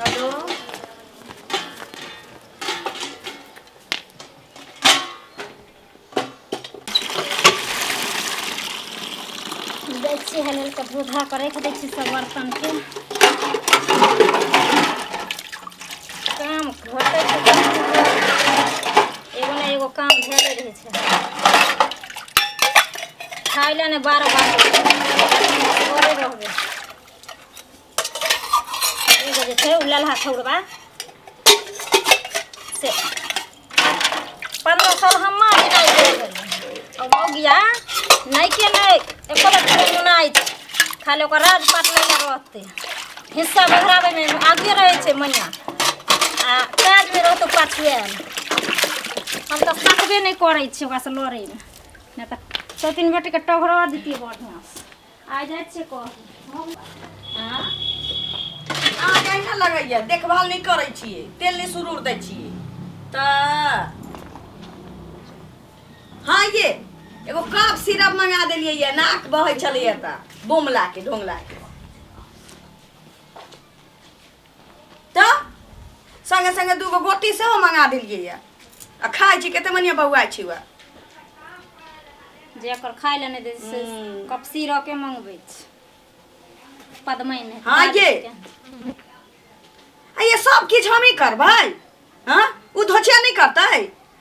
Hello. दै छियै हल हल कऽ धो धा कऽ राखि दै छियै सब बर्तनके। काम घटै छै तऽ एगो ने एगो काम भेले रहै छै। खाय लए ने 12 बार घरे रहबै। एगो जे छै ओ ललहा छौड़बा से 15 साल हम्मा बिनाइ करि गेलै आ मौगिया नहि के नहि एको बेर मुनाइ छै, खाली ओकर राजपाट लैले रहतै। हिस्सा बघराबैमे आगुए रहै छै मैया आ काजमे रहतौ पाछुए आयल। हम तऽ सकबे नहि करै छी ओकरासँ लड़ैमे, नहि तऽ सौतीन बेटीके टघरा दितियै बढ़िआँसँ। आइ जाइ छियै कहै। अहाँके अहिना लगैया देखभाल नहि करै छियै, तेल नहि सुरूर दै छियै तऽ। हाँ, ये एगो कफ सिरप मंगा देलियै ये, नाक बहै छलैया तऽ बोमला के ढोंगला के तऽ संगे संगे दूगो गोटी सेहो मंगा देलियै ये आ खाइ छी। कते मनिया बौआइ छी वएह जे एकर खाय लए नहि दै छै से कप सिरपे मंगबै छै पदमैन। हाँ, ये आ ये सब किछु हमही करबै? हाँ, ओ धोछिया नहि करतै?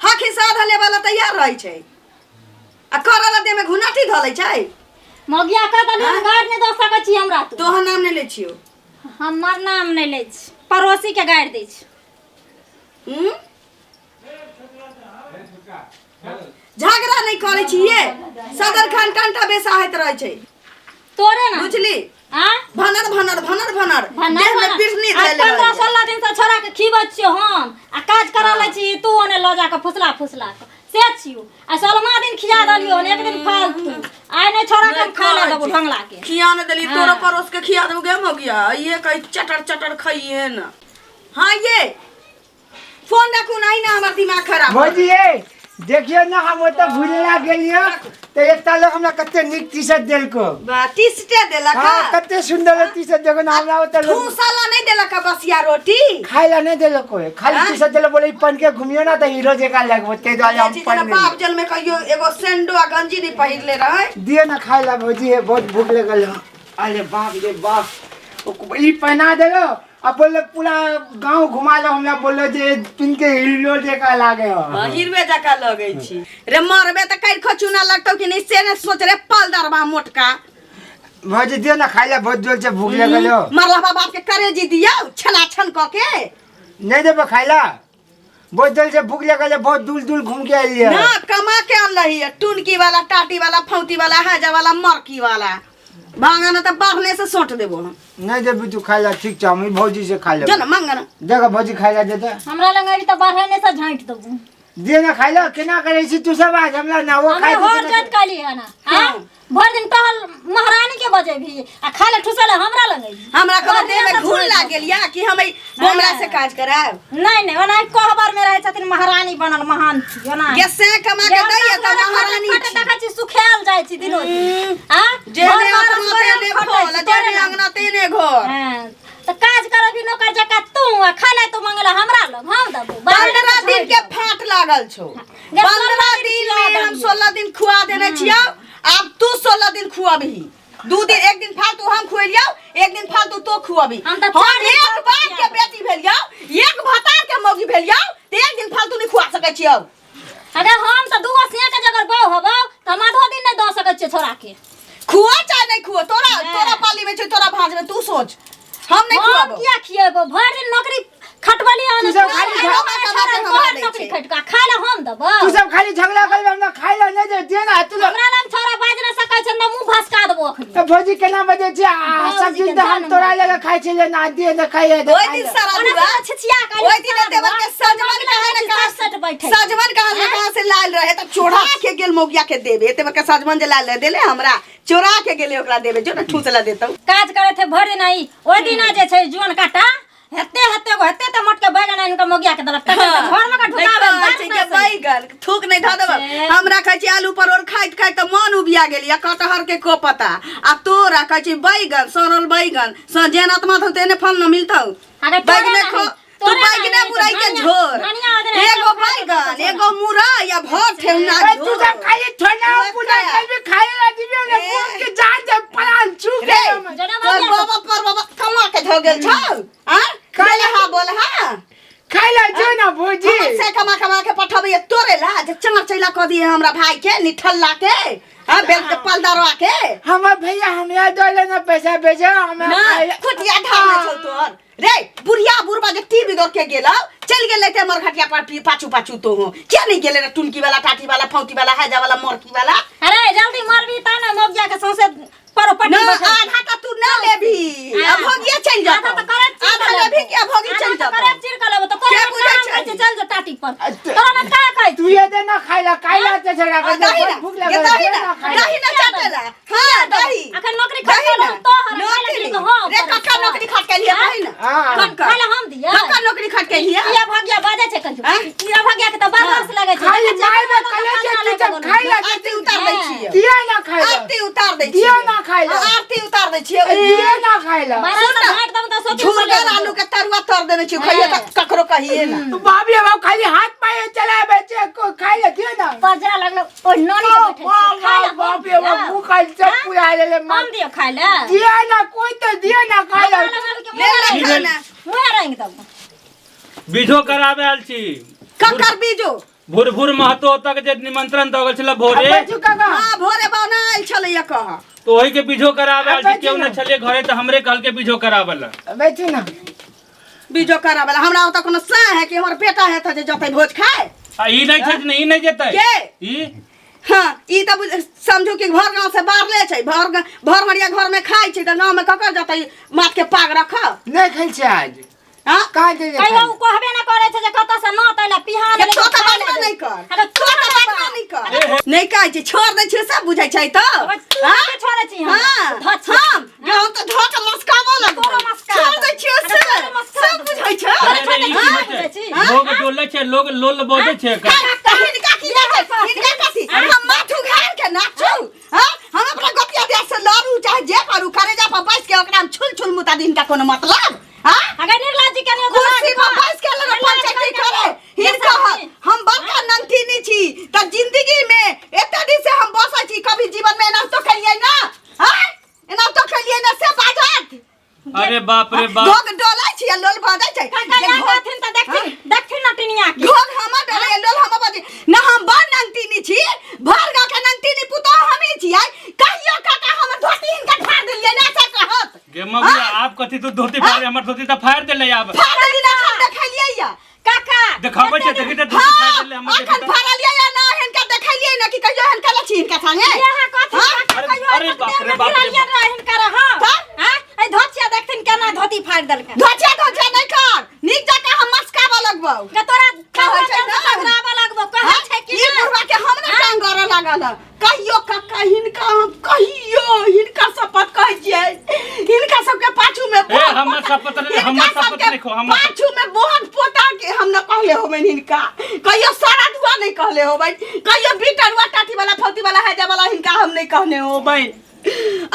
हक हिस्सा आधा लेबऽ ला तैयार रहै छै आ करऽ ला देहमे घुनाटी धऽ लै छै। मौगिया कह दली हाँ? गारि नहि दऽ सकै छी हमरा तू। तोहर नाम नहि लै छियौ। हमर नाम नहि लै छी, पड़ोसी के गारि दै छी। हूँ? झगड़ा नहि करै छियै, सदर खान कंटा बेसाहैत रहै छै। तोरे ना बुझली? आँ? भनर भनर भनर भनर भनर देह में भनर। बिरनी आइ धैले 15 रहैया। 16 दिन से छोड़ा के खीबै छियौ हम आ काज करा लै छी तू ओने लऽ जा कऽ फुसला फुसला कऽ से छियौ। आ 16वां दिन खिया देलियौ हन एक दिन फालतू। आइ नहि छोड़ा के हम खा ले देबो ढंगला के। खिया ने देली। हाँ। तोरो पड़ोस के खिया देबो गे मौगिया, ये कही चटर चटर खइहे न। हाँ, ये फोन रखू नहीं ना हमर दिमाग खराब। भौजी ये देखियो ना, हम ओतऽ घुरे ला गेलियो तऽ एकटा लोग हमरा कते नीक टी शर्ट देलको। बा टी-शर्ट देलक? हाँ, कते सुंदर टी शर्ट। देखो ना, हमरा ओतऽ लोग ठूसला नहीं देलक बसिया रोटी? खाय ला नहीं देलको, खाली हाँ? टी शर्ट देलक। बोले ई पहन के घूमियो ना तऽ हीरो जकाँ लगबो, ताहि दुआरे हम जेना पहन बाप जल में कहियो एगो सेंडो आ गंजी नहीं पहिरले रहे। दियो ना खाय ला भौजी, हे बहुत भूख लगल है। अरे बाप रे बाप, ई पहना देलो आ बोललो पूरा गांव घुमा लो हमरा। बोललो जे पिन के हीरो जकाँ लागे हो। हाँ, हिरवे जकाँ लगै छी रे। मरबे तऽ काटि खचुना लगतौ कि नहीं से ने सोच रे पलदरबा मोटका। भौजी, दियो ना खाय ला, बहुत जोर से भूख लगल हो। मरला बाप के करेजी दियौ छना छन कऽ के। नहीं देबो खाय ला? बहुत जोर से भूख लगल है, बहुत दूर दूर घूम के आइलिए। ना कमा के अनलही है टुनकी वाला, टाटी वाला, फौती वाला, हाजा वाला, मरकी वाला। भांगा ना तऽ बाहने से सोंट देबो हम। नहीं देबी तू खाय ला? ठीक छै, हम ई भौजी से खा जो लेब। ना मांग ना। देखो भौजी, खाय ला देते। हमरा लग अभी तऽ बढ़े से झाँटि देबो। दियो ना खाय ला। केना करै छी तू सब? आज हमरा ना वो हमरा खाय हर देते। जात कहली है ना। हाँ, भरि दिन टहल महारानी के बजेबही आ खाय ले ठुसल हमरा लग अइबही। हमरा कोनो देह में बढ़िआँ से घून छोड़ि लाग गेल या कि हम ई बोमरा से काज करायब? नहीं नहीं, ओना कोहबर में रहै छथिन महारानी बनल महान छी ओना। गे से कमा के दैया तऽ महारानी छी। देखै छी सुखायल जाइ छी दिनो दिन। आ जेने घर बार अपना असगरे तेने खटै खोल छी, तोरे जेने लग। अंगना तेने घर। हाँ, तऽ काज करबी नौकर जकाँ तू आ खाय ले तू मंगला हमरा लग हम देबो। 15 दिन के फाट लागल छौ। गे, 15 16 दिन खिया में हम देलियै। 16 दिन खुआ देने छियौ, आब तू 16 दिन खुआबही। 2 दिन, एक दिन फालतू हम खुएलियौ, एक दिन फालतू तो खुआबी। हम तऽ हम 4 दिन एक फालतू बाप के खियाबी। बेटी भेलियौ, एक भतार के मौगी भेलियौ तऽ एक दिन फालतू नहीं खुआ सकै छियौ। अरे हम तऽ दूगो सिया के जगर बहू हबौ तऽ हम आधो दिन नहीं दऽ सकै छियै छोड़ा के। खुआ चाहे नहीं खुआ, तोरा नहि। तोरा पाली में छै, तोरा भाँज में, तू सोच, हम नहीं हम खुआबो। किया खिएबो? भरि दिन नौकरी खटबली हन। तू सब खाली तोहर नौकरी खटका खाय ले हम देबो? तू सब खाली झगड़ा करबे, हमरा खाय ला नहीं दे। दियो ना तू लोग। हमरा लग छोड़ा बाजि नहि सकै छै ना, मुँह भसका देबो अखनी। तऽ भौजी केना बजै छै? आ भौजी सब दिन के तऽ हम जान तोरा मार। लगे खाइ छलियै ना। दियो ना खाइ ले। ओहि दिन सारा ओना दुआ से छिछिया के ओहि दिन देवर के सजमन कहाँ ने कहाँ सट बैठे। सजमन कहाँ ने कहाँ से लायल रहे तब चोरा के गेल मौगिया के देबे। एते बड़का सजमन जे लायल रहे देले हमरा, चोरा के गेले ओकरा देबे। जो ना ठूसला देतौ। काज करे थे भरि दिन ई ओहि दिना जे छै जुअन काटा हेते हेते गो हेते ते मोट के बैगन आनि के मौगिया के देलक, तखन तऽ घर में के नहि ढुकाबे कहै छै के बैगन थूक नहि धऽ देब। से। हमरा कहै छै आलू परोड़ खाइत खाइत तऽ मन उबिया गेल या कटहर के को पता आ तोरा कहै छै बैगन सड़ल बैगन स जेन आत्मा थौ तेने फल न मिलतौ। अगर तोरे बैगने नाही, खो तू तोरे बैगने नाही, मुरई के धनिया- झोर धनिया अदरक एगो सब खा के बैगन झोर। एगो मुरई या भर ठेहुना ए, तू झोर सब खाली छोना तू पूरा खाया। कल भी खाए ला दिबे ने ए। बोल के जान दे पलान छू रे के जना तोर बाबा बाबा पर बाबा कमा के धो गेल छौ हां खाला। हां बोल हां खाए ला जो ना भौजी हमर से कमा कमा के पठबै तोरे ला जे चंगर चैला कह दिए हमरा भाई के निठल्ला के हां बेल के पलदरवा के हमर भैया हमरा दो ना पैसा भेजो हमरा ना खाए ला- खुटिया ढामे छौ तोर रे बुढ़िया बुढ़बा जे टीवी दौड़ के गेलौ चलि गेलै ते हमर घटिया पर पाछू पाछू तो हो किया नहीं गेलै रे टुनकी वाला टाटी वाला फौती वाला हैजा वाला मरकी वाला अरे जल्दी मरबी ता ना मोग जाके सौंसे परोपट्टी ना बैठल। आधा तो तू ना लेबी हाँ। अभोगिया चलि आधा जातो तो करे चीर आधा के लेबी लेबो। कि अभोगी आधा चलि तो जातो करे चीर के लेबो तो तोरा के में बुझै काम छै? कहै छै, चल जो टाटी पर अ- तोरा में का कहै तू ये दे ना खाए ला खाए ला ते छड़ा आ, दही ना भूख ये लगल दही दे ना ना खाए ला। दही ना चाटेला हाँ दही अखन नौकरी दही खट ना के तो हर खाए नौकरी। लगी हो रे कक्का नौकरी खट के लिए दही ना हाँ। कक्का खाए ला हम दिया कक्का नौकरी खट के लिए किया भाग्या बाजे छै कंजू हाँ? किया भाग्या के त बर्दाश्त लगे छै खाली देखै छियै, माय में कोनो कले खाना छै, तू लगे जब कोनो। खाए ला आरती उतार दै छियै दिया ना खाए ला आरती उतार दै दिया छियै ना खाए ला आरती उतार दै छियै दिया ना खाए ला बारह सुन सौ ना। घाट दम त सोची झुरगर आलू के तरुआ तर देने छियै खइए त ककरो कहिए ना तू बाप रे बाप खाली हाथ पाए चला बेचे को खाए ला दिया ना पजरा लगलो ओ नोनी के बैठल वाह छै। खाए वाह ला बाप रे बाप मुंह खाली सब पूरा ले ले मां हम दियो खाए ला दिया ना कोई तो दिया ना खाए ला ले ले की भेल? खाना मुँह रंग दम बीजो कराबे आयल छी ककर बीजो भूर भूर महतो तक जे निमंत्रण दऽ गेल छलै भोरे अब चुका का हाँ भोरे बौना आयल छलैया कह तो ओही के बीजो कराबे आयल छी अब केओ बैठू नहि ना। छलै घरे तऽ हमरे कहलकै बीजो कराबे लए बैठू ना बीजो कराबे ला हमरा ओतऽ कोनो साह है कि हमर बेटा है तऽ जे जतै भोज खाए आ ई नहि छै ने ई नहि जेतै के? ई हाँ ई तऽ समझू कि भर गाँव से बाहरले छै भर भर मरिया घर में खाइ छै तऽ गाँव में ककर जतै माथ के पाग रखब नहीं खाई छै आज हाँ कहाँ जे कहियो उ कहबे ना करे छै जे कतऽ से नत अइला पिहान के तो तऽ बाजबे नहि कर अरे तो तऽ बाजबे नहि कर नहि कहै छै छोड़ दै छियै सब बुझै छै तऽ तू हाँ? के छोड़ै छी हमरा? हाँ, धऽ छी। हम गेहूं तऽ धऽ के मस्काबऽ लगबौ तोरो मस्का छोड़ दै छियै अरे से तोरो मस्का सब बुझै छै अरे रे, ई की हाँ? होइ छै? हाँ? लोग डोलै छै लोग लोल बजै छै एकर। तऽ हिनका की जाइ छै हिनका कथी हम माथ उघार के नाचू हाँ हम अपना गोतिया दिया से लड़ू चाहे जे करू करेजा पर बैस के ओकरा हम छुल छुल मुता दी हिनका कोनो मतलब हाँ अगर निर्लज्ज जी के नहीं कुर्सी पर बैस के लगे पंचायती करे हिनका हम बड़का नंतिनी छी त जिंदगी में एते दिन से हम बसै छी कभी जीवन में एना तो खेलिए ना हाँ एना तो खेलिए ना से बाजत अरे बाप रे बाप घोघ डोलै छी आ लोल बाजै छै काका जे जा घोघ- कहथिन त देखथिन देखथिन ना टिनिया के घोघ हमर डोलै लोल हमर बाजै ना हम बड़ नंतिनी छी भर गाँव के नंतिनी पुतोह हमही छियै कहियो काका हमर धोती हिनका फाड़ देलियै ना से कहत गे मम्मी आप कथी तू धोती फाड़ हमर धोती तऽ फाड़ देले आब फाड़ देली ना हम देखलियै या काका देखाबै छै देखी तऽ धोती फाड़ देले हमर अखन देखी तऽ फाड़लियै या ना हिनका देखलियै ना कि कहियो हिनका लछी हिनका संगे यहाँ कथी हाँ? काका अरे- कहियो अरे बाप रे बाप रे गिरलियन रहे हिनकर हां तऽ? हां ए धोतिया देखथिन केना धोती फाड़ देलकन धोचिया धोचिया नहि कर नीक जकाँ हम मस्काबऽ लगबौ के तोरा कहै छै कहै ने। छै लगबो कहै हाँ? छै कि ई बुढ़वा के हम ने टांग गड़ऽ लागल हँ। कहियो काका हिनका हम कहियो हिनका शपथ कहै छियै हिनका सबके पाछू में ए, बहुत हमर पोता- शपथ नहि- हिनका हमर शपथ सबके नहि खो, हमर- पाछू में बहुत पोता के हम न कहले होबनि हिनका कहियो सारा धुआ नहीं कहले होबनि कहियो बीटरुआ टाटी वाला फौती वाला हैजा वाला हिनका हम नहीं कहने होबनि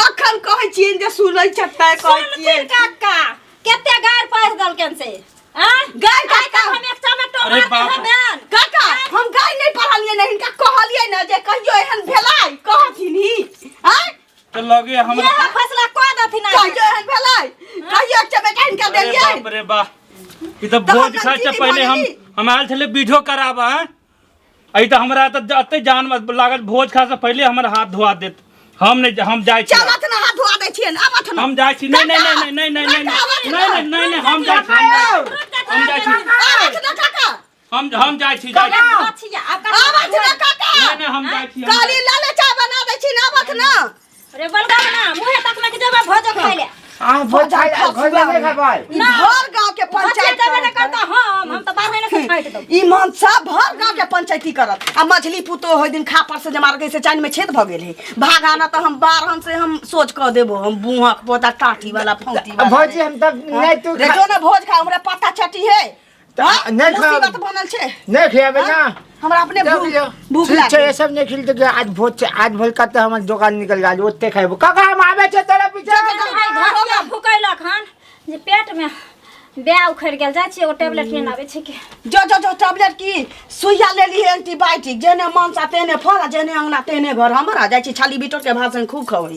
अखन कहै छियनि जे सुनै छथि कहै सुनथिन छियनि काका केते गार पास देलकन से हां गारि आइ काका तक हम एक चमेटो अरे मारने बाप। हेबेन काका हम गाय नहीं पढ़लियै ने हिनका कहलियै ने जे कहियो एहन भेलै कहथिन ही आँय तऽ लगे हमरा ये फैसला कऽ देथिन आइ। कहियो एहन भेलै कहियो एक चमेटा हिनका अरे देलियै बाप रे बाप ई तऽ तऽ भोज हम खाय से नमकीनी पहिले हम भऽ हम आयल छलै बीजो कराबऽ हैं अई तऽ हमरा तऽ एते जान लागल भोज खाय से पहिले हमर हाथ धोआ देत हम नहि हम जाइ छी चलत ना हाथ धोआ दै छियनि आबथ ना हम जाइ छी नहि नहि नहि नहि नहि नहि नहि नहि नहि नहि हम जाइ छी हम जाइ छी आबथ ना काका हम जाइ छी जाइ छी धोतिया, आब काका आबथ ना काका नहि नहि हम जाइ छी हम काली लाले चाय बना दै छी आबथ ना रे बलगा ना मुहे तक में के जेबे भोजो खाइ ले आ भोज खाइ ला घर में नहीं खाइ ई भर गांव के पंचायत पंचायत देबे ना करता हम तो 12 महीना से छांट दब ई मनसा भर गांव के पंचायती करत आ मछली पुतो होय दिन खापर से जमा के से चाइन में छेद भ गेल है भागाना तो हम बारहन से हम सोच क देबो हम बुहक पोता टाटी वाला फौती वाला भौजी हम तब नहीं तू रे जो ना भोज खा हमरा पता चटी है तऽ हाँ? नहि खाब। मुसीबत बनल छै नहीं खियाबे ना हमरा अपने तब भूख जो- भूख ठीक छै लागल ये सब नहीं खिलते कि आज भोज छै आज भोज का तो हमर दुकान निकल गया ओते खाइबो काका हम आबे छै तोरा पीछे भाई धोतिया फुकैलक हन जे पेट में ब्याह उखड़ि गेल जाइ छी एगो टेबलेट लेने आबै छी के जो जो जो टैबलेट की सुइया ले ली एंटीबायोटिक जेने मनसा तेने फल आ जेने अंगना तेने घर हमरा जाइ छी छाली बिटोर के भाषण खूब खबै।